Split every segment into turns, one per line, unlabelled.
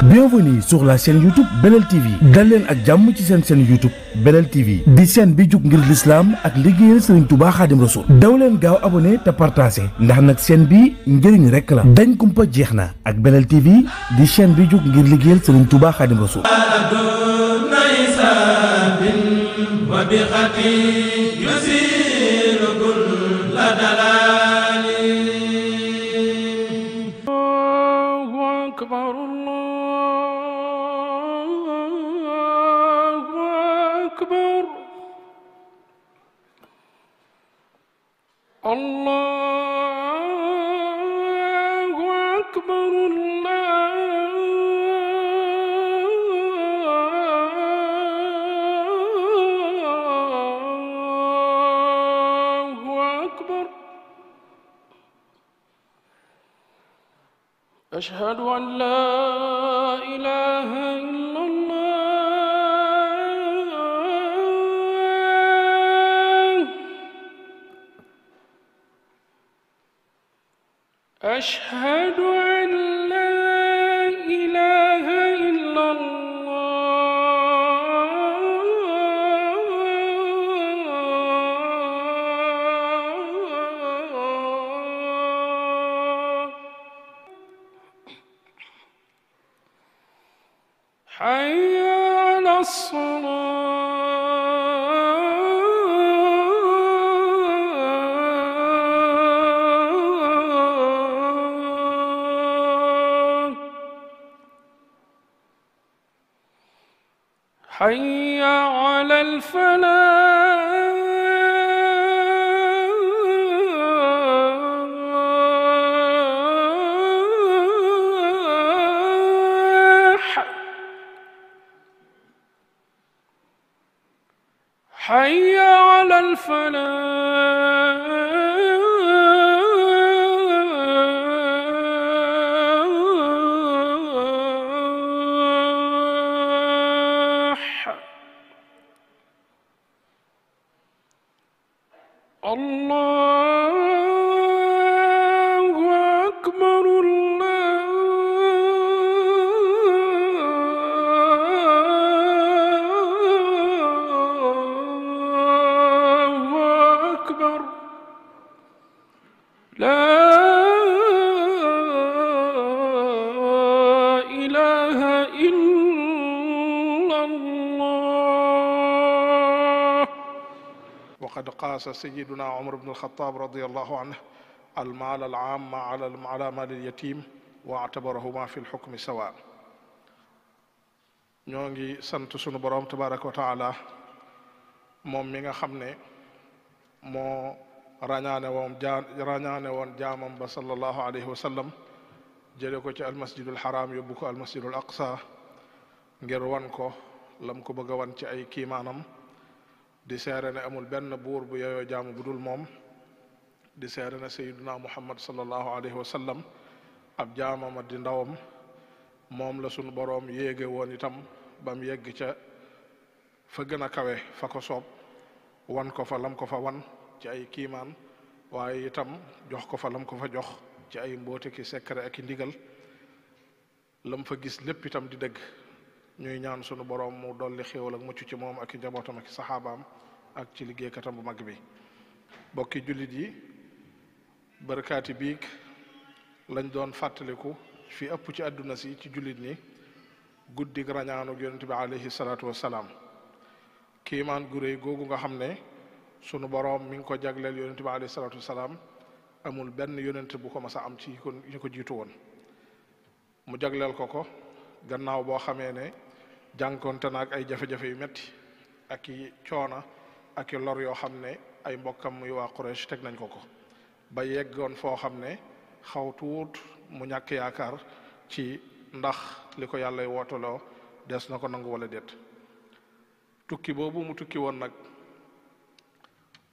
Bienvenue sur la chaîne YouTube Belel TV dal leen ak jàmm ci seen chaîne YouTube Belel TV di chaîne bi jug ngir l'islam ak liggéeyal Serigne Touba Khadim Rassoul daw leen gaaw abonné te partagé ndax nag chaîne bi njëriñ rek la dañ kumpa jeex na ak Belel TV di chaîne bi jug ngir liggéeyal Serigne Touba Khadim Rassoul
أشهد أن لا إله إلا الله أشهد أن لا إله إلا حي على الصلاة حي على حي على الفلاح الله أكبر لا إله إلا الله.
وقد قاس سيدنا عمر بن الخطاب رضي الله عنه المال العام على مال اليتيم واعتبرهما في الحكم سواء. ñoo ngi sant sunu borom tabaraka wa taala moom mi nga xam ne moo rañaane woon jaamam ba sallallahu alayhi wa sallam jële ko ci almasjidul haram yóbbu ko almasjidul aqsa ngir wan ko lam ko bëgg a wan ci ay kiimaanam di seere ne amul benn buur bu yeyoo jaamu bu dul moom di seere ne sayyiduna muhammad sallallahu alayhi wa sallam ab jaamama di ndawam moom la sunu boroom yéege woon itam bam yegg ca fa gën a kawe fa ko soob wan ko fa lam ko fa wan ci ay kiimaan waaye itam jox ko fa lam ko fa jox ci ay mboote ki secret ak i ndigal lam fa gis lépp itam di dëgg ñuy ñaan sunu boroom mu dolli xéewal ak mucc ci moom ak i njabootam ak i saxaabaam ak ci liggéeykatam bu mag bi. bokki jullit yi barkaati biig lañ doon fàttaliku fi ëpp ci àdduna si ci jullit ñi guddig rañaanu yonent bi alayhi salaatu wassalaam kiimaan gu réy googu nga xam ne sunu boroom mi ngi ko jagleel yonent bi alayhi salaatu wassalaam amul benn yonent bu ko mas a am ci ñu ko jiitu woon mu jagleel ko gannaaw boo xamee ne jànkonte naag ay jafe-jafe yu metti ak i coona ak i lor yoo xam ne ay mbokkam muy waa Quraysh teg nañ ko ba yeggoon foo xam ne xaw tuut mu ñàkk yaakaar ci ndax li ko yàlla wootaloo des na ko nangu wala déet tukki boobu mu tukki woon nag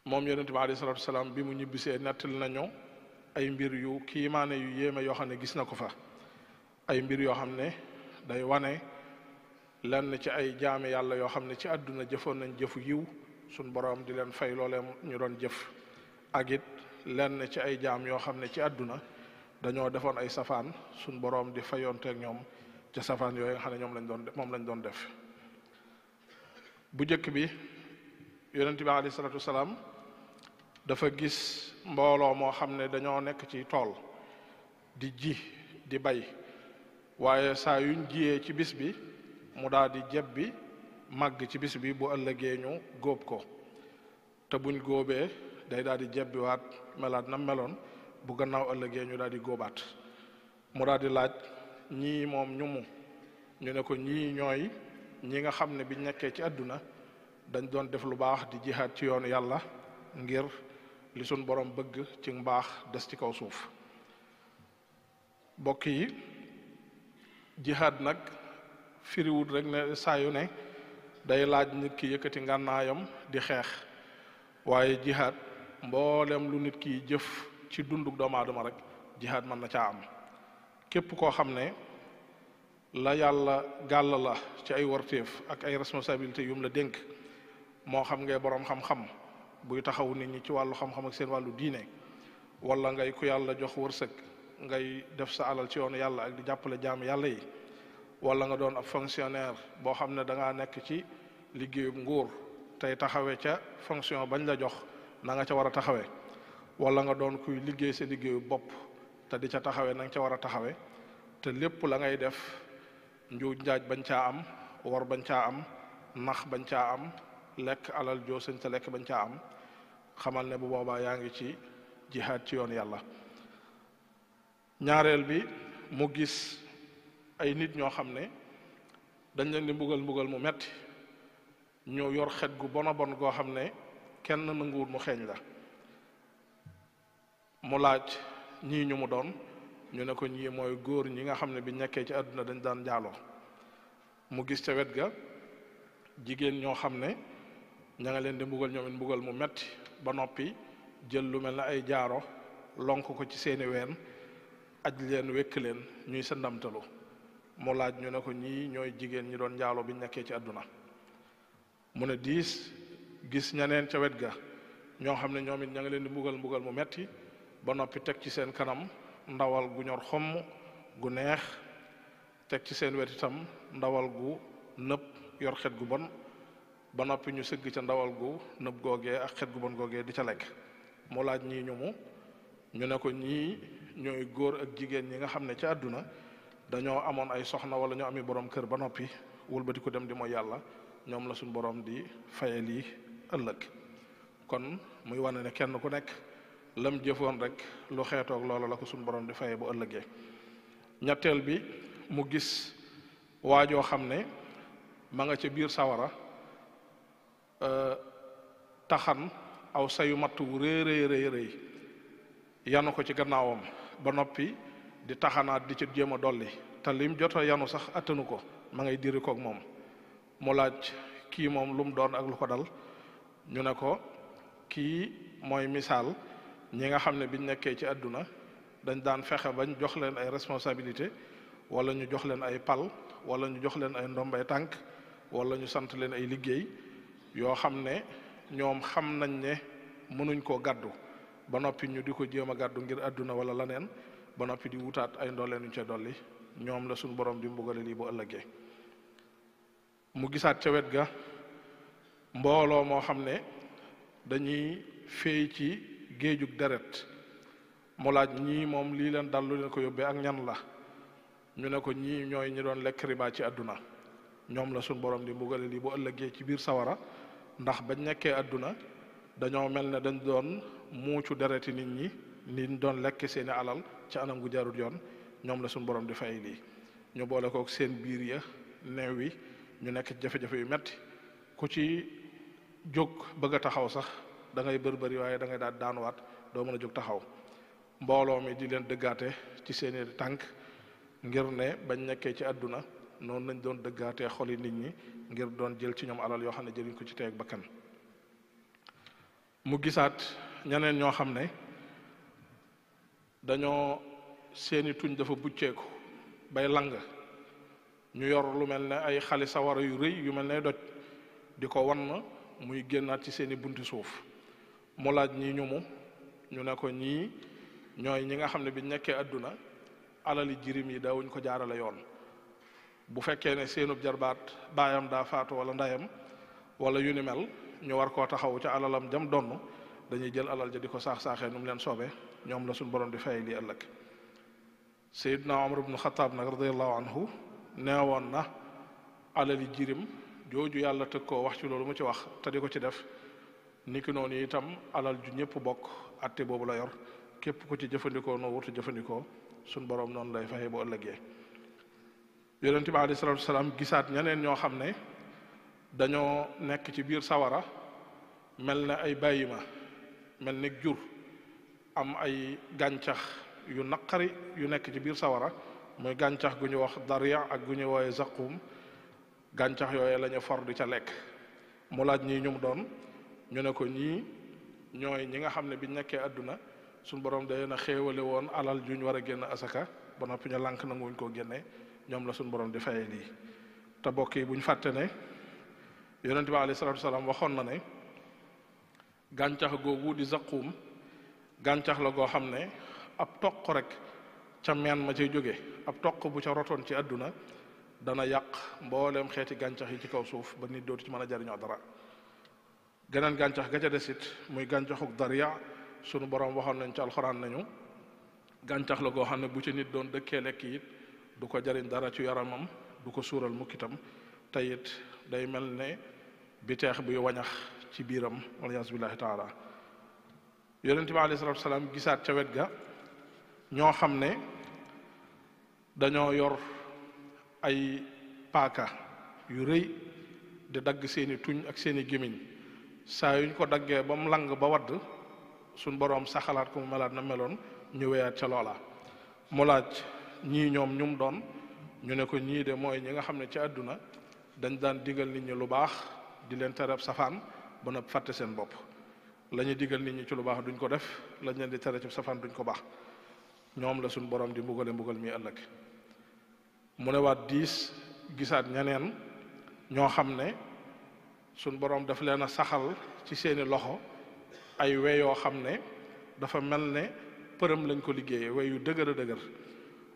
moom yonent bi alayhi salaatu wasalaam bi mu ñibbisee nettali nañu ay mbir yu kiimaane yu yéeme yoo xam ne gis na ko fa ay mbir yoo xam ne day wane lenn ci ay jaami yàlla yoo xam ne ci àdduna jëfoon nañ jëfu yiw suñ boroom di leen fay loolee ñu doon jëf ak it lenn ci ay jaam yoo xam ne ci àdduna dañoo defoon ay safaan suñ boroom di fayonteeg ñoom ca safaan yooyu nga xam ne moom lañ doon def. bu njëkk bi yonent bi alayhi salaatu wasalaam dafa gis mbooloo moo xam ne dañoo nekk ci tool di ji di bay waaye saa yuñ jiyee ci bis bi mu daal di jebbi màgg ci bis bi bu ëllëgee ñu góob ko te buñ góobee day daal di jebbiwaat melaat na meloon bu gannaaw ëllëgee ñu daal di góobaat mu daal di laaj ñii moom ñu ne ko ñii ñooy ñi nga xam ne biñ nekkee ci àdduna dañ doon def lu baax di jihaad ci yoonu yàlla ngir li suñ borom bëgg ci mbaax des ci kaw suuf. bokk yi jihaad nag firiwut rek ne saa yu ne day laaj nit ki yëkkati ngànnaayam di xeex waaye jihaad mboolem lu nit ki jëf ci dunduk doomu aadama rek jihaad mën na caa am. képp koo xam ne la yàlla gàll la ci ay warteef ak ay responsabilités yum la dénk moo xam ngay boroom xam-xam buy taxaw nit ñi ci wàllu xam-xam ak seen wàllu diine wala ngay ku yàlla jox wërsëg ngay def sa alal ci yoonu yàlla ak di jàppale jaam yàlla yi wala nga doon ab fonctionnaire boo xam ne da ngaa nekk ci liggéeyub nguur tey taxawee ca fonction bañ la jox na nga ca war a taxawee wala nga doon kuy liggéey sa liggéeyu bopp te di ca taxawee na nga ca war a taxawee te lépp la ngay def njuuj njaaj bañ caa am war bañ caa am nax bañ caa am lekk alal joo sëñ te lekk bañ caa am xamal ne bu boobaa yaa ngi ci jihaad ci yoon yàlla. ñaareel bi mu gis ay nit ñoo xam ne dañ leen di mbugal mu metti ñoo yor xet gu bona bon goo xam ne kenn nanguwul mu xeeñ la mu laaj ñii ñu mu doon ñu ne ko ñii mooy góor ñi nga xam ne bi nekkee ci àdduna dañ daan njaaloo mu gis ca wet ga jigéen ñoo xam ne ña nga leen di mbugal ñoom it mbugal mu metti ba noppi jël lu mel ne ay jaaro lonk ko ci seeni ween aj leen wekk leen ñuy sa ndamtalu mu laaj ñu ne ko ñii ñooy jigéen ñi doon njaaloo bi nekkee ci àdduna mu ne gis ñaneen ca wet ga ñoo xam ne ñoom it ña nga leen di mbugal mu metti ba noppi teg ci seen kanam ndawal gu ñor xomm gu neex teg ci seen wet itam ndawal gu nëb yor xet gu bon ba noppi ñu sëgg ca ndawal gu nëb googee ak xet gu bon googee di ca lekk mu laaj ñii ñu ne ko ñii ñooy góor ak jigéen ñi nga xam ne ci àdduna dañoo amoon ay soxna wala ñoo ami borom kër ba noppi wëlbati ko dem di mooy yàlla ñoom la suñ borom di faye lii ëllëg kon muy wane ne kenn ku nekk lam jëfoon rek lu xeetoog loola la ko suñ borom di faye bu ëllëgee. ñetteel bi mu gis waajoo xam ne ma nga ca biir sawara taxan aw sayu matt wu rëy yanu ko ci gannaawam ba noppi di taxanaat di ci jéem a dolli te lim jot a yanu sax attanu ko ma ngay diri koog moom mu laaj kii moom lu mu doon ak lu ko dal ñu ne ko kii mooy misaal ñi nga xam ne biñ nekkee ci àdduna dañ daan fexe bañ jox leen ay responsabilité wala ñu jox leen ay pal wala ñu jox leen ay ndombay tànk wala ñu sant leen ay liggéey yoo xam ne ñoom xam nañ ne mënuñ koo gàddu ba noppi ñu di ko jéem a gàddu ngir àdduna wala laneen ba noppi di wutaat ay ndolleen yu ca dolli ñoom la suñ borom di mbugale lii bu ëllëgee. mu gisaat ca wet ga mbooloo moo xam ne dañuy féey ci géejug deret mu laaj ñii moom lii leen dal lu leen ko yóbbee ak ñan la ñu ne ko ñii ñooy ñi doon lekk riba ci àdduna ñoom la suñ borom di mbugale lii bu ëllëgee ci biir sawara ndax bañ nekkee àdduna dañoo mel ne dañ doon muucu dereti nit ñi niñ doon lekk seeni alal ci anam gu jarul yoon ñoom la suñ borom di fay lii ñu boole kook seen biir ya neew wi ñu nekk jafe-jafe yu metti ku ci jóg bëgg a taxaw sax da ngay bëri waaye da ngay daal daanuwaat doo mën a jóg taxaw mbooloo mi di leen dëggaate ci seeni tànk ngir ne bañ nekkee ci àdduna noonu lañ doon dëggaatee xoli nit ñi ngir doon jël ci ñoom alal yoo xam ne jëliñ ko ci teeg bakkan. mu gisaat ñeneen ñoo xam ne dañoo seeni tuñ dafa bucceeku bay lang ñu yor lu mel ne ay xali sawara yu rëy yu mel ne doj di ko wan muy génnaat ci seeni bunti suuf mu laaj ñii ñu ne ko ñii ñooy ñi nga xam ne bi nekkee àdduna alali jirim yi daawuñ ko jaarale yoon bu fekkee ne seenub jarbaat baayam daa faatu wala ndayam wala yu ni mel ñu war koo taxaw ca alalam jam donn dañuy jël alal ja di ko saax-saaxee nu mu leen soobee ñoom la suñ borom di fay lii ëllëg Seydina Omar ibnu Xataab nag radiallahu anhu neewoon na alali jirim jooju yàlla tëg koo wax ci loolu mu ci wax te di ko ci def niki noonu itam alal ju ñëpp bokk atte boobu la yor képp ku ci jëfandikoo noo wutu jëfandikoo suñ borom noonu lay fayee bu ëllëgee yonente bi alayhi salaatu wasalaam gisaat ñeneen ñoo xam ne dañoo nekk ci biir sawara mel ne ay bàyyima mel ne jur am ay gàncax yu naqari yu nekk ci biir sawara muy gàncax gu ñu wax dariya ak gu ñu wooye zaqum gàncax yooyu la ñu for di ca lekk mu laaj ñii ñum doon ñu ne ko ñii ñooy ñi nga xam ne biñ nekkee àdduna suñ borom day na xéewale woon alal juñ war a génn asaka ba noppi ñu lànk nanguwuñ koo génne ñoom la suñ borom di fayee lii te bokk yi buñ fàtte ne yonente bi alayhi salaatu wasalaam waxoon na ne gàncax googu di zaqum gàncax la goo xam ne ab toq rek ca meen ma cay jóge ab toq bu ca rotoon ci àdduna dana yàq mbooleem xeeti gàncax yi ci kaw suuf ba nit dootu ci mën a jariñoo dara geneen gàncax ga ca desit muy gàncaxuk dariya sunu borom waxoon nañ ci alxuraan nañu gàncax la goo xam ne bu ci nit doon dëkkee lekk it du ko jariñ dara ci yaramam du ko suural mukkitam te it day mel ne biteex buy wañax ci biiram waliyaasu billahi taala yonent bi alayhi salaatu wasalaam gisaat ca wet ga ñoo xam ne dañoo yor ay paaka yu rëy di dagg seeni tuñ ak seeni gémmiñ saa yuñ ko daggee ba mu lang ba wadd suñ boroom saxalaat ko mu melaat na meloon ñu weyaat ca loola mu laaj ñii ñoom ñum doon ñu ne ko ñii de mooy ñi nga xam ne ci àdduna dañ daan digal nit ñi lu baax di leen tereb safaan ba nag fàtte seen bopp la ñuy digal nit ñi ci lu baax duñ ko def lañ leen di tere ci safaan duñ ko baax ñoom la suñ borom di mbugale mbugal mi ëllëg mu ne waat diis gisaat ñeneen ñoo xam ne suñ borom daf leen a saxal ci seeni loxo ay we yoo xam ne dafa mel ne përëm lañ ko liggéeyee we yu dëgër a dëgër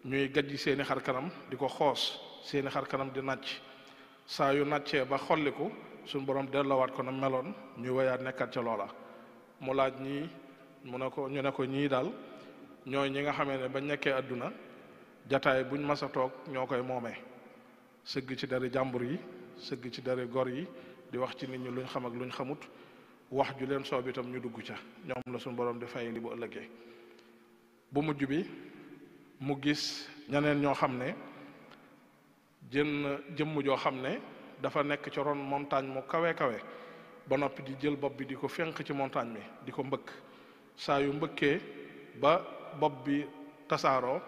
ñuy gajji seeni xar kanam di ko xoos seeni xar kanam di nàcc saa yu nàccee ba xolliku suñ borom delloowaat ko na meloon ñu weyaat nekkat ca loola mu laaj ñii mu ne ko ñu ne ko ñii daal ñooy ñi nga xamee ne bañ nekkee àdduna jataay buñ mas a toog ñoo koy moomee sëgg ci dari jàmbur yi sëgg ci dari gor yi di wax ci nit ñi luñ xam ak luñ xamut wax ju leen soob itam ñu dugg ca ñoom la suñ borom di fay li bu ëllëgee bu mujj bi mu gis ñeneen ñoo xam ne jëmm joo xam ne dafa nekk ci ron montagne mu kawe kawe ba noppi di jël bopp bi di ko fenq ci montagne mi di ko mbëkk saa yu mbëkkee ba bopp bi tasaaroo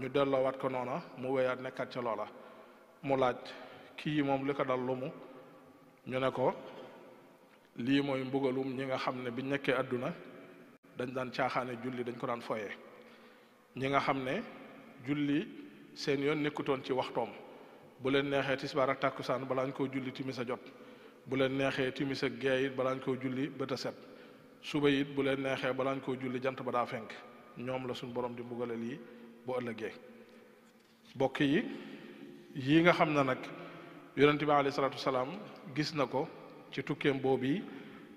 ñu delloowaat ko noona mu weyaat nekkaat ca loola mu laaj kii moom li ko dal lu mu ñu ne ko lii mooy mbugalum ñi nga xam ne biñ nekkee àdduna dañ daan caaxaane julli dañ ko daan foyee ñi nga xam ne julli seen yoon nekkutoon ci waxtoom bu leen neexee tisbaar ak tàkkusaan balaa ñu koo julli timis a jot bu leen neexee timis ak gee it balaa ñu koo julli bët a set suba it bu leen neexee balaa ñu koo julli jant ba daa fenk ñoom la suñ borom di mbugale lii bu ëllëgee bokk yi yii nga xam ne nag yonente bi alayhi salaatu wasalaam gis na ko ci tukkeem boobu yi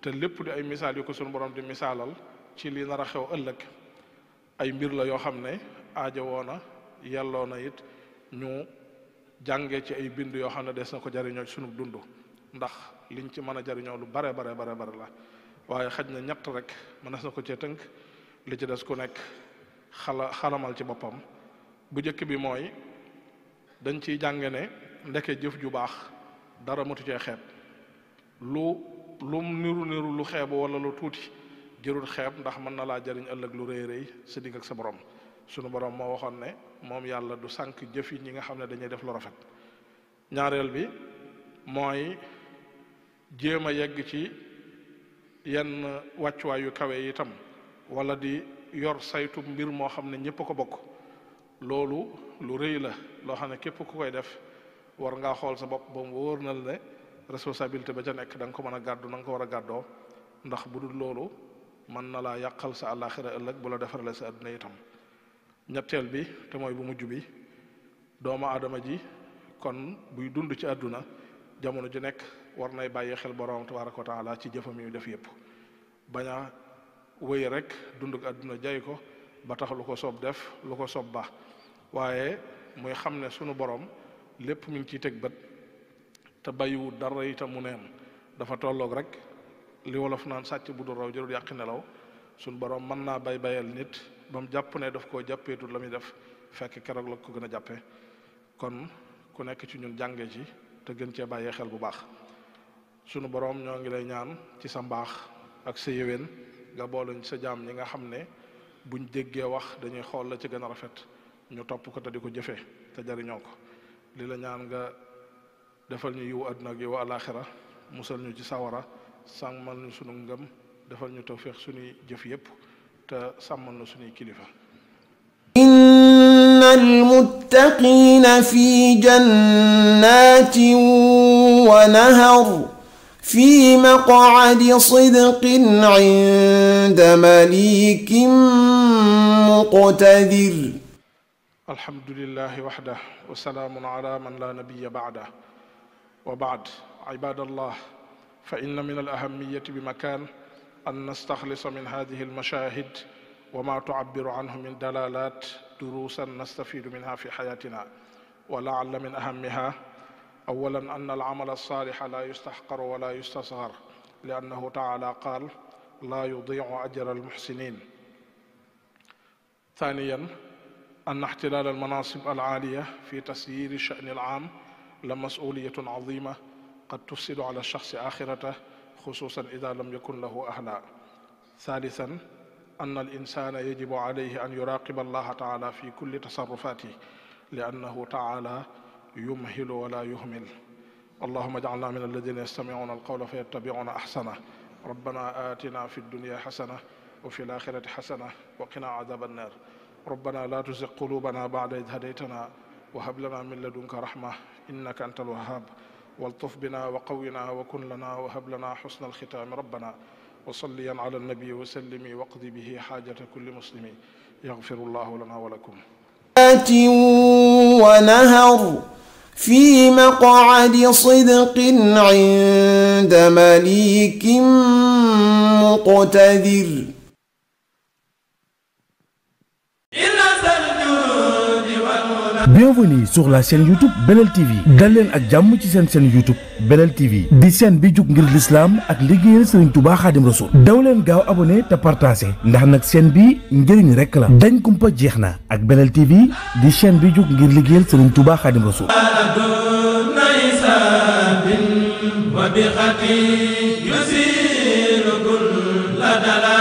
te lépp di ay misaal yu ko suñ borom di misaalal ci li nar a xew ëllëg ay mbir la yoo xam ne aajo woona yelloo na it ñu jànge ci ay bind yoo xam ne des na ko jariñoo ci sunu dund ndax liñ ci mën a jariñoo lu bare la waaye xaj na ñett rek mënees na ko cee tënk li ci des ku nekk xalamal ci boppam bu njëkk bi mooy dañ ciy jànge ne ndeke jëf ju baax dara matu cee xeeb lu niru lu xeebu wala lu tuuti jërul xeeb ndax mën na laa jariñ ëllëg lu rëy rëy sa digg ak sa borom sunu borom moo waxoon ne moom yàlla du sànk jëf yi ñi nga xam ne dañuy def lu rafet ñaareel bi mooy jéem a yegg ci yenn wàccuwaay yu kawe yi itam wala di yor saytu mbir moo xam ne ñëpp a ko bokk loolu lu rëy la loo xam ne képp ku koy def war ngaa xool sa bopp ba mu wóor na la ne responsabilité ba ca nekk da nga ko mën a gàddu na nga ko war a gàddoo ndax bu dul loolu mën na laa yàqal sa àllaaxira ëllëg bu la defarale sa àdduna itam ñetteel bi te mooy bu mujj bi doomu aadama ji kon buy dund ci àdduna jamono ju nekk war nay bàyyi xel borom tabaraka wa taala ci jëfam yu def yépp bañ a wéy rek dund ak àdduna jay ko ba tax lu ko soob def lu ko soob baax waaye muy xam ne sunu borom lépp mi ngi ciy teg bët te bàyyiwu dara itam mu neen dafa tolloog rek li wolof naan sàcc bu dul raw jërul yàq nelaw sunu borom mën naa bayal nit ba mu jàpp ne daf koo jàppeetul la muy def fekk keroog la ko gën a jàppe kon ku nekk ci ñun jànge ci te gën cee bàyyee xel bu baax sunu borom ñoo ngi lay ñaan ci sa mbaax ak sa yéwén nga booluñ sa jaam ñi nga xam ne buñ déggee wax dañuy xool la ci gën a rafet ñu topp ko te di ko jëfee te jariñoo ko li la ñaan nga defal ñu yiwu àdduna ak yiwu alaxira musal ñu ci sawara sàmmal ñu sunu ngëm defal ñu tawfiq suñuy jëf yépp te sàmmal na suñuy kilifa.
innal muttaqina fi jannatin wa nahar في مقعد صدق عند مليك مقتدر.
الحمد لله وحده وسلام على من لا نبي بعده وبعد عباد الله فإن من الأهمية بمكان أن نستخلص من هذه المشاهد وما تعبر عنه من دلالات دروسا نستفيد منها في حياتنا ولعل من أهمها أولا أن العمل الصالح لا يستحقر ولا يستصغر لأنه تعالى قال لا يضيع أجر المحسنين. ثانيا أن احتلال المناصب العالية في تسيير الشأن العام لمسؤولية عظيمة قد تفسد على الشخص آخرته خصوصا إذا لم يكن له أهلا. ثالثا أن الإنسان يجب عليه أن يراقب الله تعالى في كل تصرفاته لأنه تعالى يمهل ولا يهمل. اللهم اجعلنا من الذين يستمعون القول فيتبعون أحسنه. ربنا آتنا في الدنيا حسنة وفي الآخرة حسنة وقنا عذاب النار. ربنا لا تزغ قلوبنا بعد إذ هديتنا وهب لنا من لدنك رحمة إنك أنت الوهاب والطف بنا وقونا وكن لنا وهب لنا حسن الختام. ربنا وصليا على النبي وسلم واقض به حاجة كل مسلم يغفر الله لنا ولكم.
ونهر في مقعد صدق عند مليك مقتدر.
Bienvenue sur la chaîne YouTube Belel TV dal leen ak jàmm ci seen chaîne YouTube Belel TV di chaîne bi jug ngir l'islam ak liggéeyal Serigne Touba Khadim Rasoul daw leen gaaw abonné te partagé ndax nag chaîne bi njëriñ rek la dañ kumpa jeex na ak Belel TV di chaîne bi jug ngir liggéeyal Serigne Touba Khadim Rasoul.
وبخطي يسير كل دلال